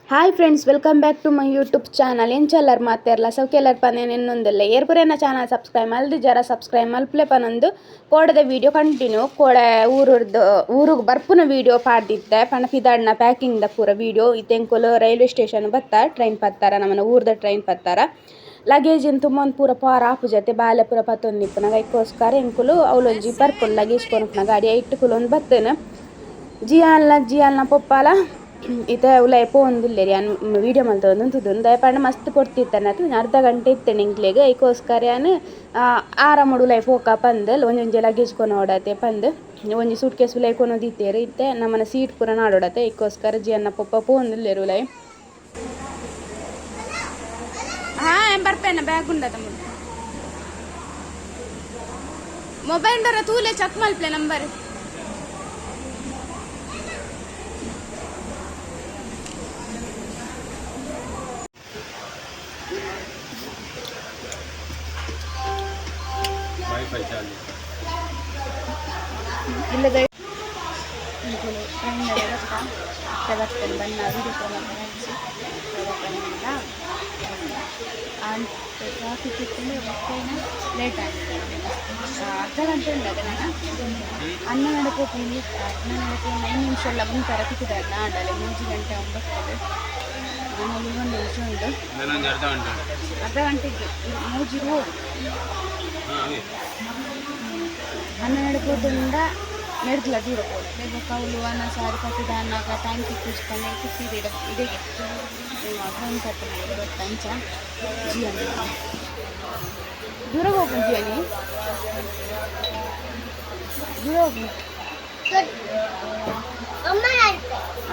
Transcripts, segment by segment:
Hi friends, welcome back to my YouTube channel. ಎಂಚಲ್ಲರ್ ಮಾತೆರ್ಲ ಸೌಖ್ಯಲ್ಲರ್ ಪಂದ್ ಎನ್ನೊಂದುಲ್ಲೆ. ಏರ್ಪುರೆನ channel subscribe ಮಲ್ದು ಜರ subscribe ಮಲ್ಪುಲೆ ಪನೊಂದು ಕೋಡೆದ ವೀಡಿಯೋ ಕಂಟಿನ್ಯೂ. ಕೋಡೆ ಊರುರ್ದು ಊರುಗು ಬರ್ಪುನ ವೀಡಿಯೋ ಪಾಡ್ದಿತ್ತೆ ಪಂಡ ಪಿದಾಡ್ನ ಪ್ಯಾಕಿಂಗ್ ದ ಪೂರ ವೀಡಿಯೋ. ಇತ್ತೆ ಎಂಕುಲು ರೈಲ್ವೆ ಸ್ಟೇಷನ್ ಬತ್ತ ಟ್ರೈನ್ ಪತ್ತಾರ, ನಮನ ಊರ್ದ ಟ್ರೈನ್ ಪತ್ತಾರ. ಲಗೇಜ್ ತುಂಬೊಂದು ಪೂರ ಪಾರ ಆಪುಜತೆ, ಬಾಲೆ ಪೂರ ಪತ್ತೊಂದಿಪ್ಪುನಗ. ಐಕೋಸ್ಕರ ಎಂಕುಲು ಅವ್ಲೊಂಜಿ ಬರ್ಪುಂಡು ಲಗೇಜ್ ಕೊನೊಪುನ ಗಾಡಿ, ಐಟ್ ಕುಲೊಂದು ಬತ್ತುನು. ಜಿಯಾನ್ಲ ಜಿಯಾಲ್ನ ಪೊಪ್ಪಾಲ ಇತ್ತೆ ಉಲಾಯಿ ಪೋವೊಂದುಲ್ಲೆರ್. ಯಾನ್ ವೀಡಿಯೋ ಮಲ್ತೊಂದು ಉಂತುದು ದಾಯೆ ಪಂಡ ಮಸ್ತ್ ಪೊರ್ತಿತ್ತನತ, ಅರ್ಧ ಗಂಟೆ ಇತ್ತ್ಂಡ್ ಎಂಕ್ಲೆಗ್. ಐಕೋಸ್ಕರ ಯಾನ್ ಆರಾಮಡ್ ಉಲಾಯಿ ಪೋಕ ಪಂದ್, ಒಂಜೊಂಜಿ ಲಗೇಜ್ ಕೊನೊಡತೆ ಪಂದ್. ಒಂಜಿ ಸೂಟ್ ಕೇಸ್ ಉಲಾಯಿ ಕೊನೊದಿತ್ತೆರ್. ಇತ್ತೆ ನಮನ ಸೀಟ್ ಪೂರ ನಾಡೊಡತೆ, ಐಕೋಸ್ಕರ ಜಿಯನ್ನ ಪೊಪ್ಪ ಪೋವೊಂದುಲ್ಲೆರ್ ಉಲಾಯಿ. ಹಾ, ಬರ್ಪೇನ. ಬ್ಯಾಗ್ ಉಂಡತ ಮೊಬೈಲ್ ಡರ ತೂಲೆ, ಚೆಕ್ ಮಲ್ಪ್ಲೆ ನಂಬರ್. Wifi charge. ಇಲ್ಲದ ಟ್ರೈನ್ ಬರ್ತೇನೆ ಬಣ್ಣ ವೀಡಿಯೋ ಹಚ್ಚಿ ಅಂಡ್ ಟ್ರಾಫಿಕ್ ಇತ್ತು, ಬತ್ತೇನ ಲೇಟ್ ಆಯ್ತು, ಅರ್ಧ ಗಂಟೆ ಉಂಟು. ನಾನು ಅನ್ನ ನಡಪೋಪುಂಡು, ಅನ್ನ ನಡಪ ಒಂದು 5 ನಿಮಿಷ ಎಲ್ಲ ಮುಂತರ ತಿಕ್ಕಿದ್ದಾರೆ. ನಾಡಲೆ 3 ಗಂಟೆ 9. ನಾನು ಒಂದು ನಿಮಿಷ ಉಂಟು. ನಾನೊಂದು ಅರ್ಧ ಗಂಟೆ ಉಂಟು. ಅರ್ಧ ಗಂಟೆಗೆ ಮೂಜಿ ರೋಡ್. ಹಾಂ, ಅವೇ. 12 ಪೋತುಂಡ ನೆಡ್ದ್ಲ ದೂರ ಪೋಡು. ಬೊಕ್ಕ ಅವ್ಲು ಅನ್ನ ಸಾರು ಪತ್ತುದ ಅನ್ನಾಗ ಟೈಮ್ ತಿಕ್ಕುಜ್ಪಂಡ ಸೀರೆ ಇಡೆಗೆ ಟ್ರೈನ್ ಪತ್ತುನ ಗೊತ್ತ. ಅಂಚ ಜಿಯಾನಿ ದೂರ ಹೋಗು, ಜಿಯಾನಿ ದೂರ ಹೋಗು.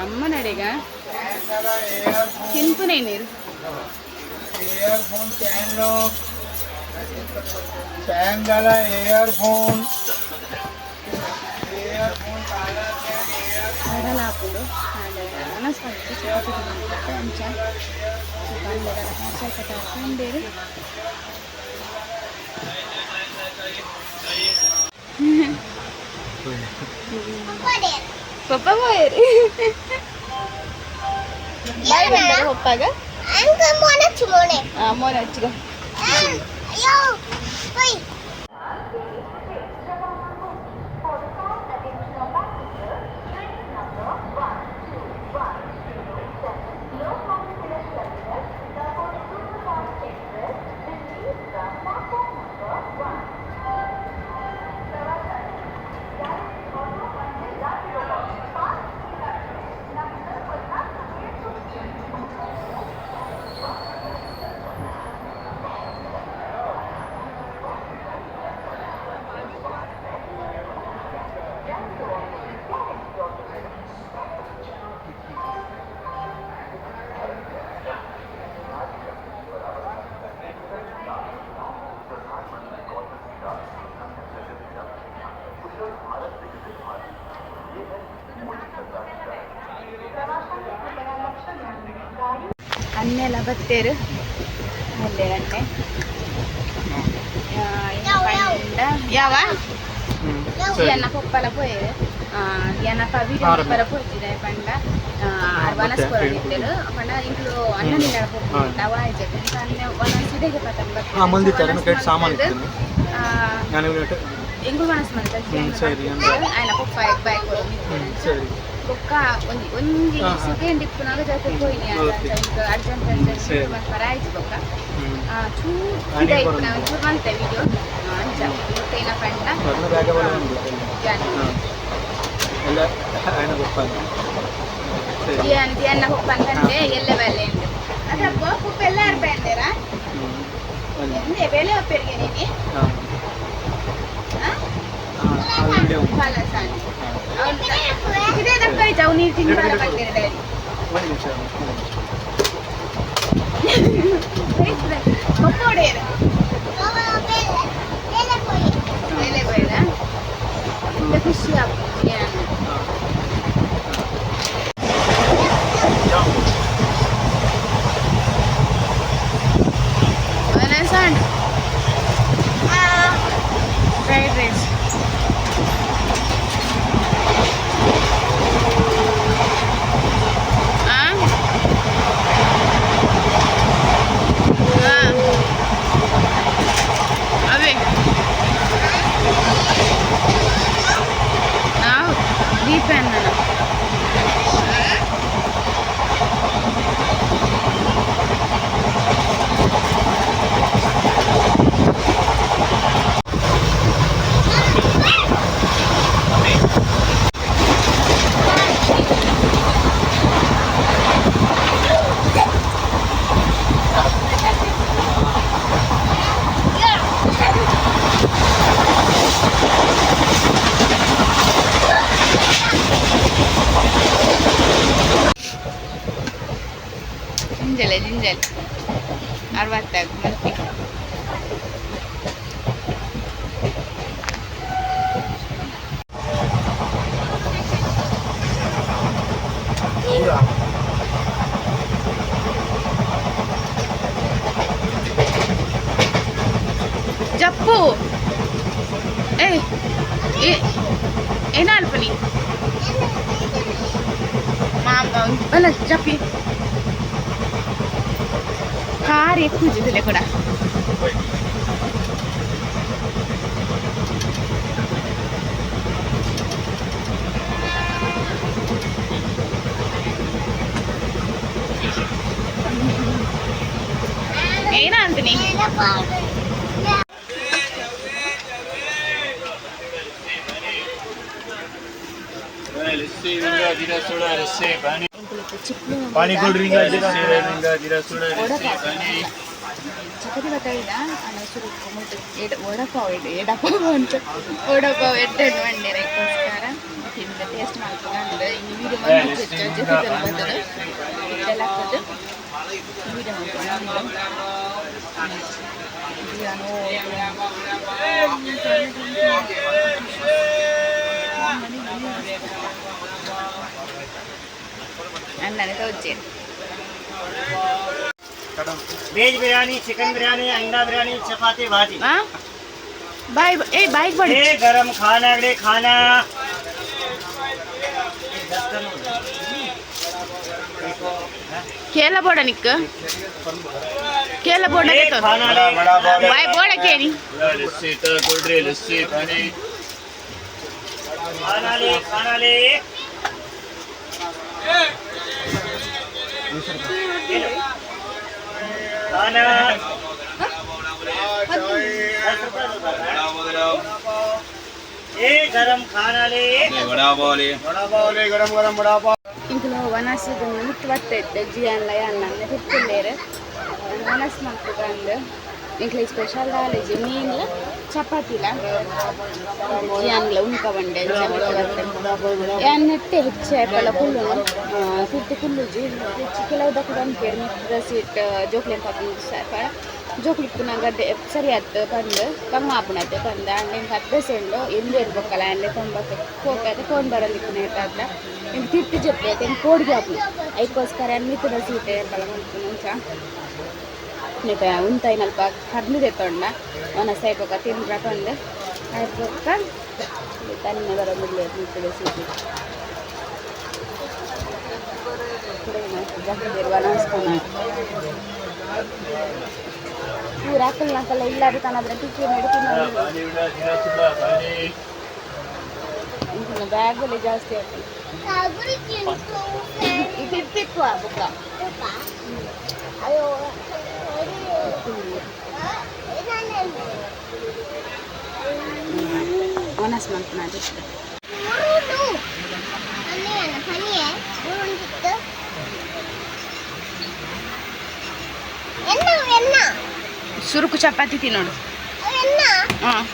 ಅಮ್ಮ ನಡೆಗ ತಿನ್ಪುನೇ ನೀರು. Earphone chain lock chain वाला इयरफोन, इयरफोन काला चैन इयर ಕಡಲ ಹಾಕೊಂಡು ಅನಸ್ಪಾಡ್ತು ಚಪಾತಿ ತಿಂದಿತ್ತು. ಅಂಚ ಬಂದದ ಸ್ವಲ್ಪ ಹಾಕೊಂಡೇರು. ಪಪ್ಪ ಪೋಯೇರಿ, ಬಾಯ್ ಬಂದಾರ ಪಪ್ಪಾಗ. ಮೋನೆ ಹಚ್ಚಿಗ. ಅನ್ನೆಲ್ಲ ಬತ್ತೇರು ಅಲ್ಲೇ ಅನ್ನೆ ಪಂಡ ಯಾವ ಎನ್ನ ಪೊಪ್ಪಲ ಪೋಯೆರ್, ಎನ್ನಪ್ಪ ವೀಡಿಯೋ ಪರ ಪೋಯ್ತಿದೆ. ಪಂಡ ವನಸ್ ಕೊರಡಿತ್ತೆರ್ ಪಂಡ ಇಂಕ್ಲು ಅನ್ನ ನಿಲ್ಲ ಪೋಪುಂಡು ಅವ ಆಯ್ತು. ಅನ್ನ ವನಸ್ ಇಡೆಗೆ ಪತನ್. ಹಾಂ, ಮಂದಿತ್ತಾರೆ ಕೈಟ್ ಸಾಮಾನು ಇತ್ತು. ನಾನು ಎಂಕುಲು ವನಸ್ ಮಂತ. ಸರಿ. ಆಯ್ನ ಪೊಪ್ಪ ಬೈಕ್. ಸರಿ. ಬೊಕ್ಕ ಒಂಜಿ ಒಂಜಿ ಸೆಕೆಂಡ್ ಇಪ್ಪುನಾಗ ಜಾತ್ರೆ ಪೋಯಿನಿ. ಅರ್ಜೆಂಟ್ ಅರ್ಜೆಂಟ್ ಮಲ್ಪರ ಆಯ್ತು. ಬೊಕ್ಕ ಚೂರು ಪಿದ ಇಪ್ಪುನ ಒಂಚೂರು ಮಂತೆ ವಿಡಿಯೋ. ಅಂಚ ಬೊಕ್ಕ ಏನ ಪಂಡ ಬ್ಯಾಗ ಜಾನ ಎಲ್ಲ ఆయన గొప్ప. ಸರಿ. ಜಿಯಾನ್ ಜಿಯನ್ನ ಪೊಪ್ಪನ್ ಕಂಡೆ ಎಲ್ಲೆ ಬಲ್ಲೆ ಉಂಡು. ಅದಪ್ಪ ಪೊಪ್ಪ ಎಲ್ಲ ಅರ್ಪಂದೇರಾ? ಎಂದೆ ಬೆಲೆ ಒಪ್ಪೆರಿಗೆ ನೀನಿ? ಹಾಂ. ವಿಡಿಯೋ. ಕಲಸಾನಿ ಇದೇ ದಪ್ಪ ಅವು ನೀರು ತಿಂಬಾರ ಬಂದಿರ ಡೈರಿ. ಒಂದು ನಿಮಿಷ, ಒಂದು ನಿಮಿಷ. ಪೊಪ್ಪ ಹೊಡೆಯರು ಬೇಲೆ ಬೇಡ. ಖುಷಿ ಆಗ್ತದೆ ಜಿಯಾನ್. ಹಾಂ. Sound fried rice. ಜಿಂಜಲೆ ಜಿಂಜಲೆ 60 ಮಲ್ಪಿ. ಜಪ್ಪು ಏ ಏನಾಲ್ಪನಿ ಮಾಮ ಅಲ್ಲ ಜಪ್ಪಿ ಕಾರ್ ఎక్కువ ಕೂಡ. ಏನ ಅಂತೀನಿ? लस्सी जीरा सोडा लस्सी पानी पानी कोल्ड ड्रिंक लस्सी जीरा सोडा लस्सी पानी. ಚಪಾತಿ ಬತ್ತಾಯಿದ ಅಣ್ಣ ಸುರುಕು ಮುಟ್ಟು ಎಡ ವಡಪಾವ್ ಎಡ್ ಎಡಪಾವ್ ಅಂತ ವಡಪಾವ್ ಎಡ್ಡೆ ಮಂಡಿರಕ್ಕೋಸ್ಕರ ತಿಂದ ಟೇಸ್ಟ್ ಮಾಡ್ಕೊಂಡು ಇನ್ನು ವೀಡಿಯೋ ಬಂದು ಜೊತೆ ಬರ್ತದೆ ಇಟ್ಟೆಲ್ಲ ಹಾಕೋದು ವೀಡಿಯೋ ಮಾಡ್ಕೊಂಡು. ಅಣ್ಣನೇ ತೋಜಿ. वेज बिरयानी, चिकन बिरयानी, अंडा बिरयानी, चपाती, भाजी. ಹಾಂ ಬಾಯ್ ಏ ಬಾಯ್ಗೆ ಬಡಿ. ये गरम खाना अगले खाना. ಕೇಲ ಬೋಡ ನಿಕ್ ಕೇಲ ಬೋಡ. ये खाना ले. ಬಾಯ್ ಬೋಡ ಕೇನಿ. लस्सी कोल्ड ड्रिंक लस्सी पानी. खाना ले, खाना ले. खाना 10 रुपये दो दादा। ये गरम खाना ले. वड़ा पाव ले. वड़ा पाव ले, गरम गरम वड़ा पाव. ಇಂಕುಲು ವನಸ್ ಮಿತ್ತು ಬತ್ತ ಇತ್ತೆ ಜಿಯನ್ಲ ಯಾನ್ಲ ತಿರ್ತಿಲ್ಲೇರು ವನಸ್ ಮಲ್ಪುಗಂದು. ಇಂಕ್ಲೆ ಸ್ಪೆಷಲ್ ದಾಲೇಜಿ ಮೀನ್ಲ ಚಪಾತಿಲ ಜಿಯಾನ್ಲ ಉಂಕ ಬಂಡೆ ಯಾನ್ ನೆಟ್ಟೆ ಹೆಚ್ಚು ಆಯ್ಪಲ್ಲ ಕುಲ್ಲುನು ತಿರ್ತು ಕುಲ್ಲುಜಿ ಹೆಚ್ಚು. ಕೆಲವು ದಕ್ಕುಡು ಅನ್ಪೇರು ಮಿತ್ತದ ಸೀಟ್ ಜೋಕ್ಲೆನ್ ಪಾಪುನ ಸ್ವಲ್ಪ ಜೋಕ್ಲು ಇಪ್ಪುನ ಗಡ್ಡೆ ಸರಿ ಆತ್ ಪಂದ್ ಕಮ್ಮ ಆಪುನತೆ ಪಂದ್. ಆಂಡ ಎಂಕ್ ಅಭ್ಯಾಸ ಉಂಡು ಎಂದು ಇರ್ಬೇಕಲ್ಲ ಆಂಡೆ ತೊಂಬತ್ತು ಪೋಪೆ ಫೋನ್ ಬರೋದಿಪ್ಪುನ ಇತ್ತಾದ್ಲ ಎಂಕ್ ತಿರ್ತು ಜಪ್ಪೆ ಐತೆ ಎಂಕ್ ಕೋಡ್ಗೆ ಆಪುನು. ಐಕ್ಕೋಸ್ಕರ ಮಿತ್ತದ ಸೀಟ್ ಏಪಲ ಮಲ್ಪುನು ಅಂಚ. ನೆಟ ಉಂತಾಯಿನಲ್ಪ ಕರ್ಲು ದೆತ್ತೊಂಡ ಒನಸ್ ಆಯ್ಪೊಕ ತಿಂದ್ರ ಪಂದ್ ಆಯ್ಪೊಕ್ಕ ತನ್ನೆ ಬರೋದಿಲ್ಲ ಮಿತ್ತದ ಸೀಟ್ ಜಪ್ಪದಿರುವ. ಪೂರ ಅಕಲ್ನ ಅಕಲ್ಲ ಇಲ್ಲಾರು ತನದ್ರ ಟಿಕ್ಕಿ ನಡು. पानी वड़ा जीरा सोडा पानी. ಬ್ಯಾಗಲ್ಲಿ ಜಾಸ್ತಿ ಆಗ್ತದೆ ಇದು ಇರ್ತಿತ್ತು ಬುಕ್ಕ. ಒನಸ್ ಮಲ್ಪುನ ಅದಿತ್ತು. ಸುರುಕು ಚಪಾತಿ ತಿನ್ನೋಡು. ಹಾಂ.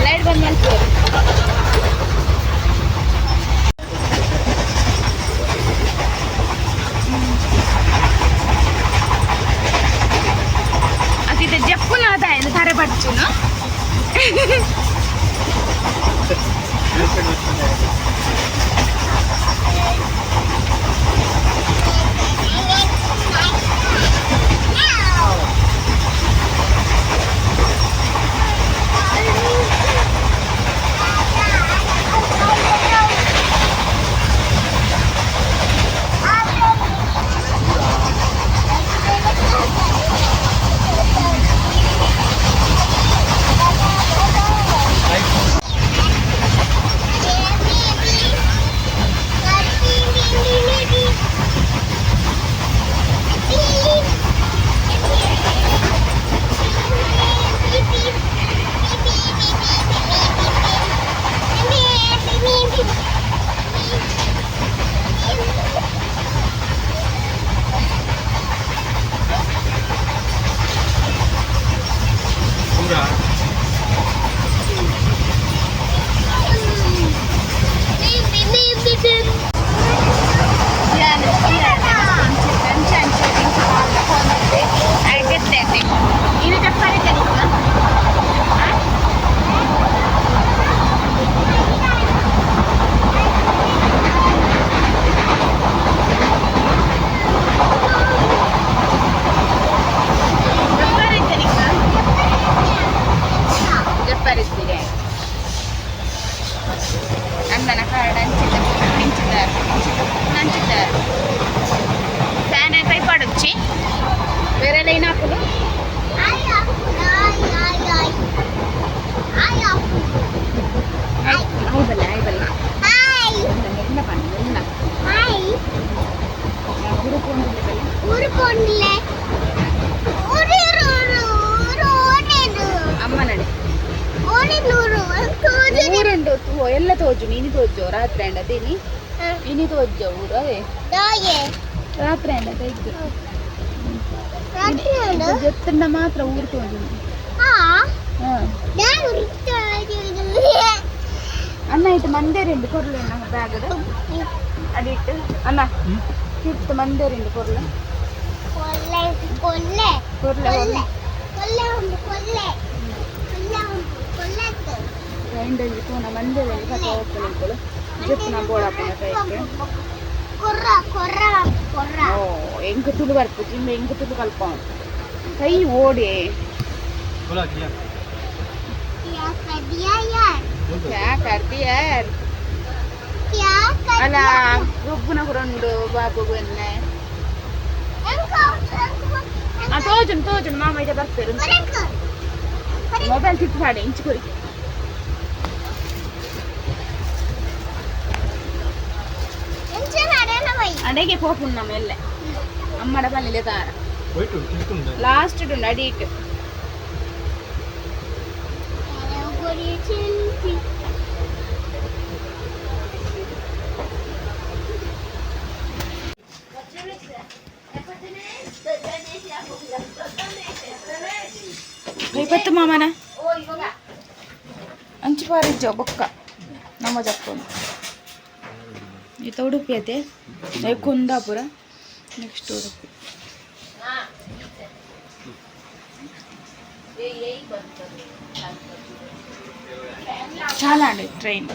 ಲೈಟ್ ಬಂದ್ ಮೇಲೆ. ಅತಿತೆ ಜಪ್ಪುನ ಅದ ತಾರೆ ಪಡ್ಚುನು. ಅಮ್ಮ ನಡೆ. ಊರುಂಡು ಎಲ್ಲ ತೋಜು ಇನಿ ತೋಜು ರಾತ್ರಿ ಅಂಡ ಅದೇನಿ ಇನಿ ತೋಜು ಊರು ಅದೇ ರಾತ್ರಿ ಅಂಡ ತೆಗ್ದು ಜೊತ್ತಂಡ ಮಾತ್ರ ಊರು ತೋಜು. ಹಾ, ಅಣ್ಣ ಇಟ್ಟು ಮಂದೇರಿಂಡು ಕೊರ್ಲು ಬ್ಯಾಗದ ಅಡಿಟ್ಟು ಅಣ್ಣ ಇಟ್ಟು ಮಂದೇರಿಂಡು ಕೊರ್ಲು ಕೊರ್ಲೆ ಕೊರ್ಲೆ. ರೈಂಡಲ್ಲಿ ತೂನ ಮಂದೇರಲ್ಲಿ ಕತೆ ಓಪನ್ ಇಕ್ಕಳು ಜಪ್ಪುನ ಬೋಡಪ್ಪನ ಕೈಗೆ. ಓ ಎಂಕ್ ತುಳು ಬರ್ಪುಜಿ ಇಂಬೆ ಎಂಕ್ ತುಳು ಕಲ್ಪ ಕೈ ಓಡಿ. ಕ್ಯಾ ಕರ್ದಿ ಯಾರ್ ಅಲ್ಲ ಗೊಬ್ಬುನ ಕುರಂಡು ಬಾಬು ಎನ್ನೆ ಆ ತೋಜುನ್ ತೋಜುನ್ ಮಾಮ ಇದೆ ಬರ್ತಾರೆ. ಮೊಬೈಲ್ ತಿತ್ತು ಪಾಡೆ ಇಂಚು ಕೊರಿ. ಅಡೆಗೆ ಪೋಪುನ್ ನಮ್ಮ ಎಲ್ಲೆ ಅಮ್ಮಡ ಪಲ್ಲಿಲೆ ತಾರ ಲಾಸ್ಟ್ ಉಂಡು ಅಡಿ ಇಟ್ಟು. ಕೈಪತ್ತು ಮಾಮನ ಅಂಚು ಪಾರಿಜ್ಜೋ ಬೊಕ್ಕ ನಮ್ಮ ಜಕ್ಕೊಂಡು ಈತ ಉಡುಪಿ ಅದೇ ಕುಂದಾಪುರ ನೆಕ್ಸ್ಟ್ ಉಡುಪಿ. చాలా అండి ట్రైన్.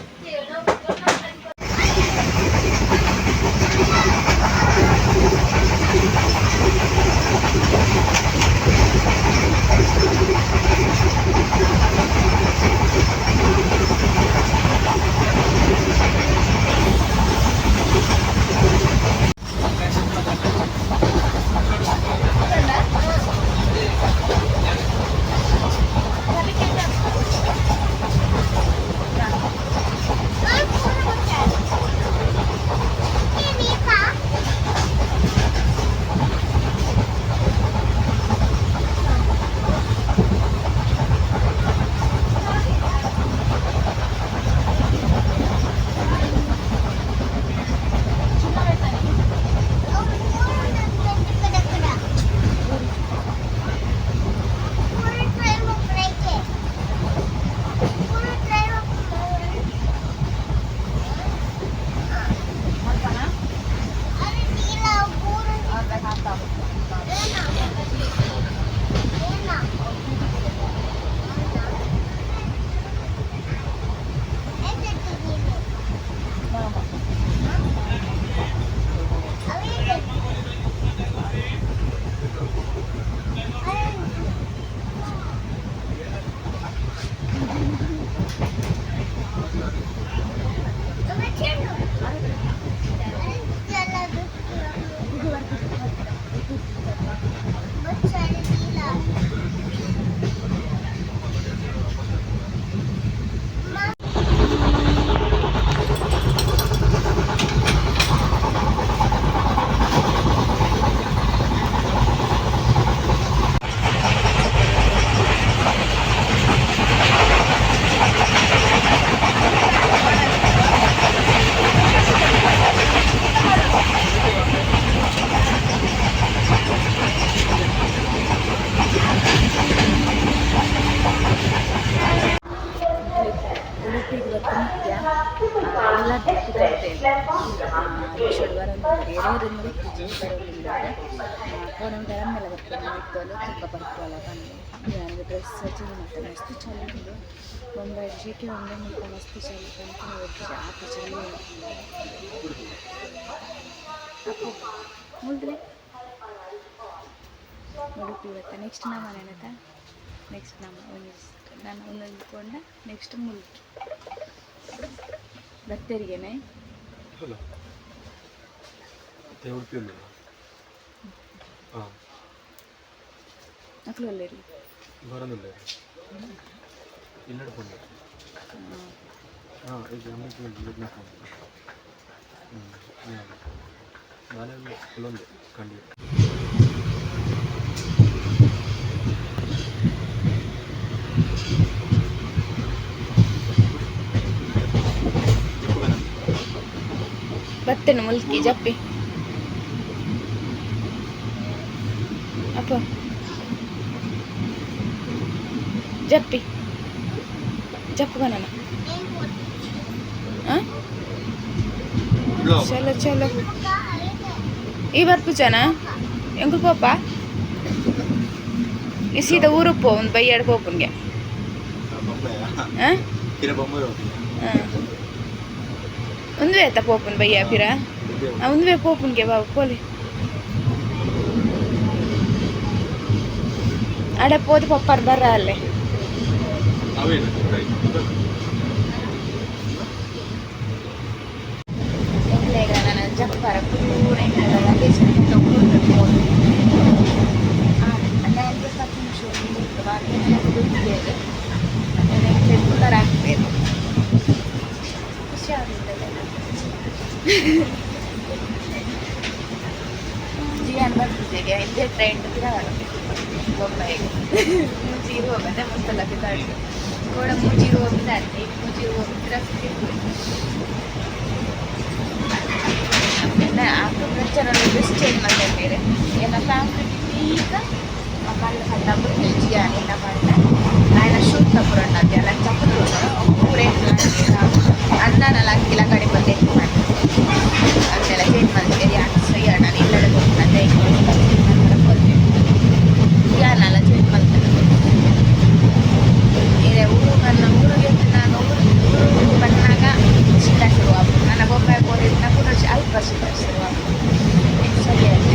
ಉಡುಪಿಗೆ ಬರ್ತ ನಿತ್ಯ ಎಲ್ಲ ಬರ್ತೇನೆ ರಿಕ್ಷಾಡ್ ಬರೋದು ಬೇರೆಯವರಿಂದ ಗೊತ್ತಿಜ್ಜಿ ಬರೋದಿಲ್ಲ. ಕೋಡಂಟ ಮೇಲೆ ಬರ್ತೇನೆ ಇತ್ತಲ್ಲ ತೂಕ ಬರ್ಪಲ್ಲ ಬಂದು ನನಗೆ ಡ್ರೆಸ್ ಚೇಂಜ್ ಮಾಡ್ತೇನೆ. ಮಸ್ತ್ ಚಳಿ ಉಂಟು ಬೊಂಬೈ ಶೆಕೆ ಉಂಡು ಮುಲ್ಪ ಮಸ್ತ್ ಚಳಿ ಕಂಟಿನ್ಯೂ ಒಟ್ಟಿಗೆ ಆತ ಚಳಿ ಅಪ್ಪು ಮುಲ್ದ್ರೆ ಉಡುಪಿ ಬತ್ತ. ನೆಕ್ಸ್ಟ್ ನಮ್ಮ ನೆನತ ನೆಕ್ಸ್ಟ್ ನಮ್ಮ ಒಂದು ನಾನು ಒಂದೊಂದು ಕೊಂಡ ನೆಕ್ಸ್ಟ್ ಮುಲ್ಕಿ ಬತ್ತೇರಿಗೆನೆ. ಉಡುಪಿ ಹಾಂ. ಅಕ್ಲು ಅಲ್ಲೇರಿ. ಬರೋದಿಲ್ಲ ಇಲ್ಲಡೆ ಫೋನ್ ಹಾಂ ಈಗ ಹ್ಞೂ ನಾನೇ ಕುಲೊಂದು ಖಂಡಿತ. ಬತ್ತೇನೆ ಮುಲ್ಕಿ ಜಪ್ಪಿ ಅಪ್ಪ ಜಪ್ಪಿ ಜಪ್ಪು. ಹಾಂ, ಚಲೋ ಚಲೋ. ಈ ಬರ್ಪುಜನ ಎಂಕುಲು ಪೋಪ. ಈ ಸೀದಾ ಊರು ಪೋ, ಒಂದು ಬೈಯಾಡ್ ಪೋಪುನ್ಗೆ. ಹಾಂ, ಒಂದುವೆ ಆಯ್ತಾ ಪೋಪುನ್ ಬಯ್ಯ ಪಿರ? ಒಂದುವೆ ಪೋಪುನ್ಗೆ ಬಾಬು ಪೋಲಿ. ಅಡೆ ಪೋದು ಪಪ್ಪಾರ್ ಬರ್ರ ಅಲ್ಲೇ. ಎಂಕ್ಲೆಗ್ ನನ್ನ ಜಪ್ಪರ ಪೂರ ಎಂಕ್ಲೆನ ಲಗೇಜ್ ತಗೊಂಡು 10 ನಿಮಿಷ ರೆಗ್ಯುಲರ್ ಆಗ್ಬೇಕು. ಖುಷಿ ಆಗುತ್ತದೆ. ಜಿಯಾನ್ ಬರ್ತಿದ್ದೇಗೆ ಇದೇ ಟ್ರೈನ್ ಬೊಂಬೈಗೆ. 3 20 ಬಂದೆ ಮುಸ್ತಲ ಪಿತಾಡ್ದು ಕೋಡ 3 20 ಪಿತಾಡ್ದು 3 20 ಪಿತ್ರ. ಆಕ್ಟೋಬರ್ ಡ್ರೆಸ್ ಚೇಂಜ್ ಮಾಡ್ತಾರೆ. ಏನ ಫ್ಯಾಮಿಲಿ ಈಗ ಮಲ್ಲ ಕಟ್ಟప్పుడు ಜಿಯಾನ್ ಏನ ಪಂಡ ఆయన ಶೂಟ್ ತಪ್ಪುರಂಡ ಅಲ್ಲ ಚಪ್ಪು ಪೂರೆ ಅಣ್ಣನ ಲಕ್ಕಿಲ ಕಡೆ ಬಂದೆ ಅಂತೆಲ್ಲ ಚೇಂಜ್ ಮಾಡ್ತೀರಿ. ಯಾಕೆ ಸೈ ಅಣ್ಣ ಇಲ್ಲಡೆ ಕೊಡ್ತದೆ ಜಿಯಾನಲ್ಲ ಚೇಂಜ್ ಮಾಡ್ತಾರೆ. ಇದೆ ಊರು ನನ್ನ ಊರಿಗೆ ನಾನು ಊರು ಊರು ಬಂದಾಗ ಶೀತ ಶುರು ಆಗ್ತದೆ. ನನ್ನ ಬೊಂಬೆ ಹೋಗಿದ್ದ ಕೂಡ ಅಲ್ಪ ಶೀತ ಶುರು ಆಗ್ತದೆ. ಸರಿಯಾಗಿ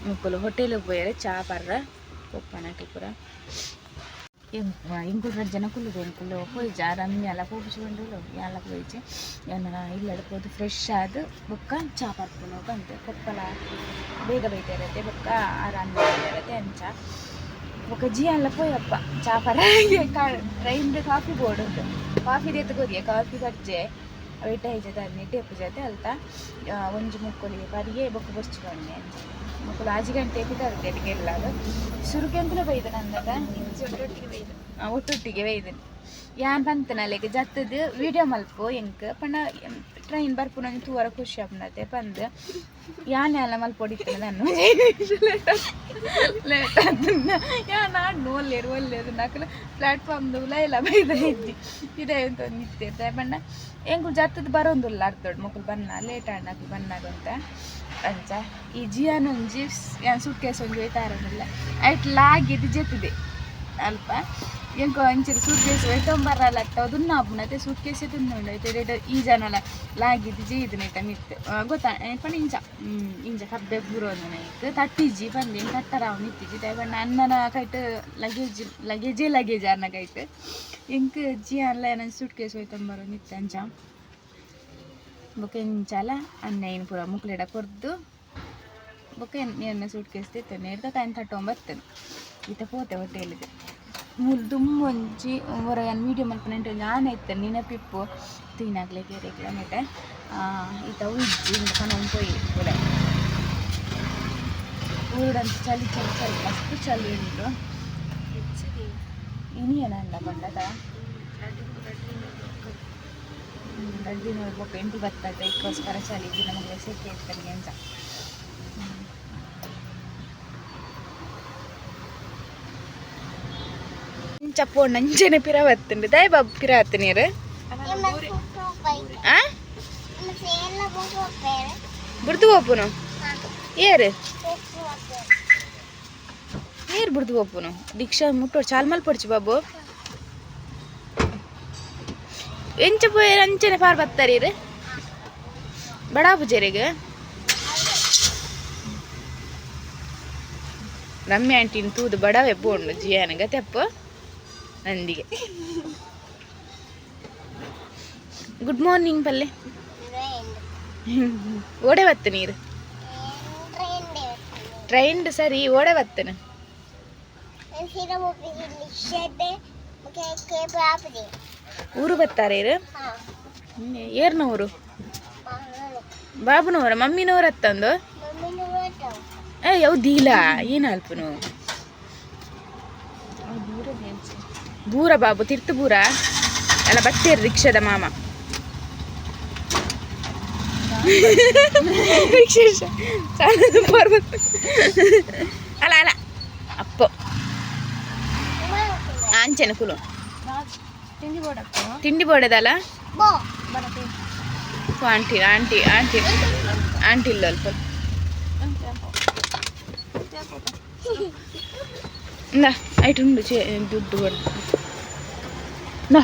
ಮುಕ್ಕುಲು ಹೋಟೆಲ್ ಪೋಯರೆ ಚಾ ಪರ್ರ ಪೊಪ್ಪನಕ್ಕೆ ಪೂರ. ಇಂಕುಲು ರಡ್ಡ್ ಜನ ಕುಲ್ಲುದು. ಎಂಕುಲು ಪೋಯಿಜ ರಮ್ಯಾಲ ಪೋಪಿಸ್ಕೊಂಡು ಯಾಲ ಪೋಯಿಜೆ. ಏನ ಇಲ್ಲಡೆ ಪೋದು ಫ್ರೆಶ್ ಆದ್ ಬೊಕ್ಕ ಚಾ ಪರ್ಪುನು ಬಂತೆ. ಪೊಪ್ಪಲ ಬೇಗ ಬೈದಿರತ್ತೆ ಬೊಕ್ಕ ಆರಾಮ ಇರತ್ತೆ ಅಂಚ. ಬೊಕ್ಕ ಜಿಯಾನ್ಲ ಪೋಯಪ್ಪ ಚಾ ಪರ. ಟ್ರೈನ್ ಕಾಫಿ ಬೋರ್ಡ್ ಉಂಟು, ಕಾಫಿ ದೇತ್ ಕೊರಿಯೆ. ಕಾಫಿ ಕರ್ಜೆ ಅವೆಟ್ಟ ಐಜತೆ ಅದ್ನಿಟ್ಟು ಎಪ್ಪು ಜೊತೆ ಅಲ್ತ ಒಂಜಿ ಮುಕ್ಕೊಲಿಗೆ ಪರಿಯೆ ಬೊಕ್ಕ ಬೊರ್ಚುಕೊಂಡೆ. ಮುಕ್ಕುಲು 5 ಗಂಟೆ ಪಿದಾರ್ತೆ ಎಲ್ಲಾಲು. ಸುರುಕು ಎಂಕುಲು ಬೈದ ನಂದದ ಒಟ್ಟೊಟ್ಟಿಗೆ ಬೈದನು. ಯಾನ್ ಪಂತನಲೆಗ್ ಜತ್ತದು ವೀಡಿಯೋ ಮಲ್ಪು ಎಂಕ್ ಪಂಡ ಟ್ರೈನ್ ಬರ್ಪುನ ತೂವರ ಖುಷಿ ಆಪುಂಡತೆ ಪಂದ್. ಯಾನ್ ಎಲ್ಲ ಮಲ್ಪೊಡಿತ್ತನ ನಾನು ಲೇಟ್ ಆತುಂಡ. ಯಾನ್ ಆಡ್ನು ಒಲ್ಲೆರ್ ಒಲ್ಲೆರ್ ನಕಲು ಪ್ಲಾಟ್ಫಾರ್ಮ್ ಉಲಾಯಿಲ ಬೈದ ಇಜ್ಜಿ ಇದೇ ಅಂತ ಇತ್ತೇರ್ ಪಂಡ. ಎಂಕುಲು ಜತ್ತದು ಬರೋಂದುಲ್ಲ ಅರ್ಧೊಡ್ ಮೊಕುಲು ಬನ್ನ ಲೇಟ್ ಆಂಡ್ ಅಕ್ಲು ಬನ್ನಾಗ ಅಂಚ. ಈ ಜಿಯಾನೊಂಜಿ ಯಾನ್ ಸೂಟ್ ಕೇಸ್ ಒಂಜಿ ಒಯ್ತಾರೊಂದುಲ್ಲ ಐಟ್ ಲಾಗಿದ್ ಜೆತ್ತದೆ ಅಲ್ಪ. ಎಂಕು ಅಂಚಿನ ಸೂಟ್ ಕೇಸ್ ಒಯ್ತೊಂಬರಲ್ಲ ದುನ್ನ ಆಪುಂಡು ಸೂಟ್ ಕೇಸ್ ತುನ್ನುಂಡು ಐತೆ. ಈ ಜನಲ ಲಾಗಿದ್ ಜೀದನೈತ ಮಿತ್ತ್ ಗೊತ್ತಾ ಪಂಡ ಇಂಚ ಇಂಚ ಕಬ್ಬೆ ಬೂರೊಂದು ತಟ್ಟಿಜ್ಜಿ ಪಂದ್ ತಟ್ಟರ ಅವನು ಇತ್ತಿಜ್ಜಿ. ದಾಯೆ ಪಂಡ ಅಣ್ಣನ ಕೈಟ್ ಲಗೇಜ್ ಲಗೇಜೇ ಲಗೇಜ್ ಅನ್ನ ಕೈಟ್. ಎಂಕ್ ಜಿಯಾನ್ಲ ಏನಂಚ ಸೂಟ್ ಕೇಸ್ ಒಯ್ತೊಂಬರೊಂದು ಇತ್ತು ಅಂಚ. ಬೊಕ ಎಂಚಲ ಅನ್ನ ಏನು ಪೂರ ಮುಕ್ಲೆಡ ಕೊರ್ದು ಬೊಕ ಎನ್ನ ಸೂಟ್ ಕೇಸ್ ತಿತ್ತನೆ ಇರ್ದ ಕಾಯಿನ್ ತಟ್ಟೊಂಬರ್ತೇನೆ. ಈತ ಪೋತೆ ಹೋಟೆಲ್ಗೆ. ಮೂಲು ದುಂಬು ಒಂಜಿ ಒರ ಯಾನ್ ವೀಡಿಯೋ ಮಲ್ಪುನ ಒಂಜಿ ಆನೆ ಇತ್ತೆ ನೆನಪಿಪ್ಪು ತೂಯಿನಾಕ್ಲೆಗ್ ಏರೆಗ್ಲ ನೆಟೆ. ಈತ ಅವು ಇಜ್ಜಿ ಇಂದ್ ಪನೊಂದು ಪೋಯಿ ಪೂರ ಊರುಡಂತ. ಚಳಿ ಚಳಿ ಚಳಿ, ಮಸ್ತ್ ಚಳಿ ಉಂಟು. ಇನಿ ಏನಂದ ಪಂಡದ 2 ದಿನ ಬೊಕ್ಕ ಎಂಟು ಬರ್ತದೆ. ಇದಕ್ಕೋಸ್ಕರ ಚಳಿ ಇಜ್ಜಿ ನಮಗೆ ಸೆಕೆ ಇರ್ತದೆ ಅಂಚ. ಇಂಚ ಪೋಂಡ ಅಂಚನೆ ಪಿರ ಬತ್ತುಂಡು. ದಾಯೆ ಬಾಬು ಪಿರ ಬತ್ತು ನೀರು? ಆ ಬುಡ್ದು ಪೋಪುನು ಏರು ನೀರು ಬುಡ್ದು ಪೋಪುನು. ದೀಕ್ಷಾ ಮುಟ್ಟೋಡು ಚಾಲ್ ಮಲ್ಪೊಡ್ಚಿ ಬಾಬು. ಎಂಚ ಪೋಯೆರ್ ಅಂಚನೆ ಪಾರ್ ಬತ್ತರೀರು ಬಡಾ ಪೂಜೆರೆಗ್. ರಮ್ಯ ಆಂಟಿನ ತೂದು ಬಡವೆ ಪೋಂಡು ಜಿಯಾನಗ ತೆಪ್ಪ ನಂದಿಗೆ. ಗುಡ್ ಮಾರ್ನಿಂಗ್ ಪಲ್ಲೆ. ಓಡೆ ಬತ್ತು ನೀರು? ಟ್ರೈನ್ ಸರಿ ಓಡೆ ಬತ್ತನ. ಊರು ಬತ್ತಾರೆ ಇರು? ಏರ್ನ ಊರು? ಬಾಬುನವರ ಮಮ್ಮಿನವ್ರ ಹತ್ತಂದು? ಏ ಯಾವ್ದಿಲ್ಲ ಏನು ಅಲ್ಪನು ಬೂರ ಬಾಬು ತಿರ್ತು ಬೂರ ಅಲ್ಲ ಬತ್ತೇರು ರಿಕ್ಷಾದ ಮಾಮ. ರಿಕ್ಷಾ ಅಲ್ಲ ಅಲ್ಲ ಅಪ್ಪ ಆಂಚೆನ ಕುಲು ತಿಂಡಿ ಬೋಡದಲ್ಲ. ಆಂಟಿ ಆಂಟಿ ಆಂಟಿ ಆಂಟಿ ಇಲ್ಲ ಅಲ್ಪ. ಇಂದಾ ಐಟ್ ಉಂಡು ಚೇ ದುಡ್ಡು ಕೊಡು. ಇಂದಾ.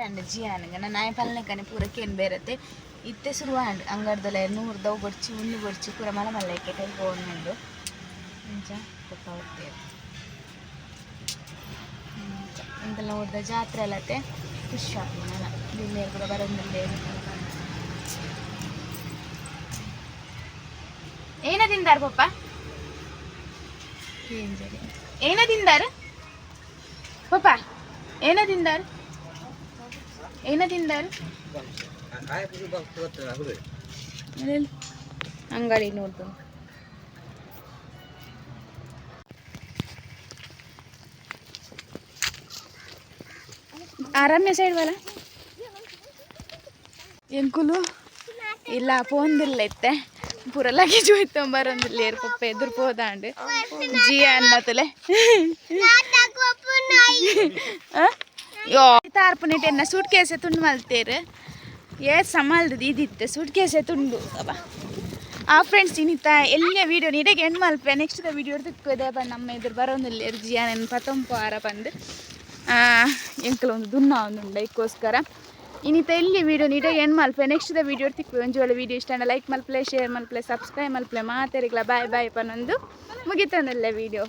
ಅಂಡ್ ಜಿಯಾನಗ ನಾಯಿ ಪಲ್ನೆ ಕನೆ ಪೂರ ಕೇನ್ ಬೇರತೆ ಇತ್ತೆ ಶುರು ಆಂಡ್ ಅಂಗಡ್ದಲೆ ನೂರ್ದವು ಬೊಡ್ಚಿ ಉಂದು ಬೊಡ್ಚಿ ಪೂರ ಮಲ ಮಲ್ಲ ಕೆಟಲ್ ಪೋವೊಂದುಂಡು ಇಂಚ ಪೊಕ್ಕ ಹೋಗ್ತೇವೆ. ಇಂತೆಲ್ಲ ಊರ್ದ ಜಾತ್ರೆ ಅಲ್ಲತೆ ಖುಷಿ ಆಪುಂಡು ನನ ಬಿನ್ನೆರ್ ಪೂರ ಬರೊಂದುಲ್ಲೆರ್. ಏನ ತಿಂದಾರ್ ಪಪ್ಪ? ಏನ ತಿಂದಾರ್ ಪಪ್ಪ? ಏನ ತಿಂದಾರ್? ಏನ ತಿಂದಾರ್? ಅಂಗಡಿ ನೋಡ್ದು ಆರಾಮ್ಯ ಸೈಡ್ ವಲ ಎಂಕುಲು ಇಲ್ಲ ಪೋಂದಿಲ್ಲ ಇತ್ತೆ ಪೂರ ಲಗೇಜ್ ಹೋಯ್ತು ಬರೊಂದಿಲ್ಲ ಪಪ್ಪ ಎದುರು ಪೋದಾಂಡ್ ಜಿ ಅನ್ನತಲೆ ಯೋ ತಾರ್ಪುನೆಟ್ ಎನ್ನ ಸೂಟ್ ಕೇಸೆ ತುಂಡು ಮಲ್ತೇರು ಏ ಸಮಾಲ್ದು ಇದಿತ್ತೆ ಸೂಟ್ ಕೇಸೆ ತುಂಡು ಅಬ್ಬ. ಆ ಫ್ರೆಂಡ್ಸ್ ಇನ್ನಿತ್ತ ಎಲ್ಲ ವೀಡಿಯೋ ನೀಟಾಗಿ ಎಂಡ್ ಮಲ್ಪೆ ನೆಕ್ಸ್ಟ್ the video ತಿಕ್ಕೋದೆ ಬಣ್ಣ ನಮ್ಮ ಎದುರು ಬರೋದಿಲ್ಲ ಜಿಯಾನ ಪತೊಂಪು ಆರ ಬಂದು ಎಂಕಲ ಒಂದು ದುನ್ನ ಒಂದು ಉಂಡು ಐಕ್ಕೋಸ್ಕರ ಇನ್ನಿತ ಎಲ್ಲಿ ವೀಡಿಯೋ ನೀಟಾಗಿ ಎಂಡ್ ಮಲ್ಪೆ ನೆಕ್ಸ್ಟ್ the video ತಿಕ್ಕು. ಒಂಜಿ ವೇಳೆ ವೀಡಿಯೋ ಇಷ್ಟ ಲೈಕ್ ಮಲ್ಪಲೆ, ಶೇರ್ ಮಲ್ಪಲೆ, ಸಬ್ಸ್ಕ್ರೈಬ್ ಮಲ್ಪಲೆ. ಮಾತೆರಿಗ್ಲ ಬಾಯ್ ಬಾಯ್ ಪನ್ನೊಂದು ಮುಗಿತಂದಲ್ಲ ವೀಡಿಯೋ.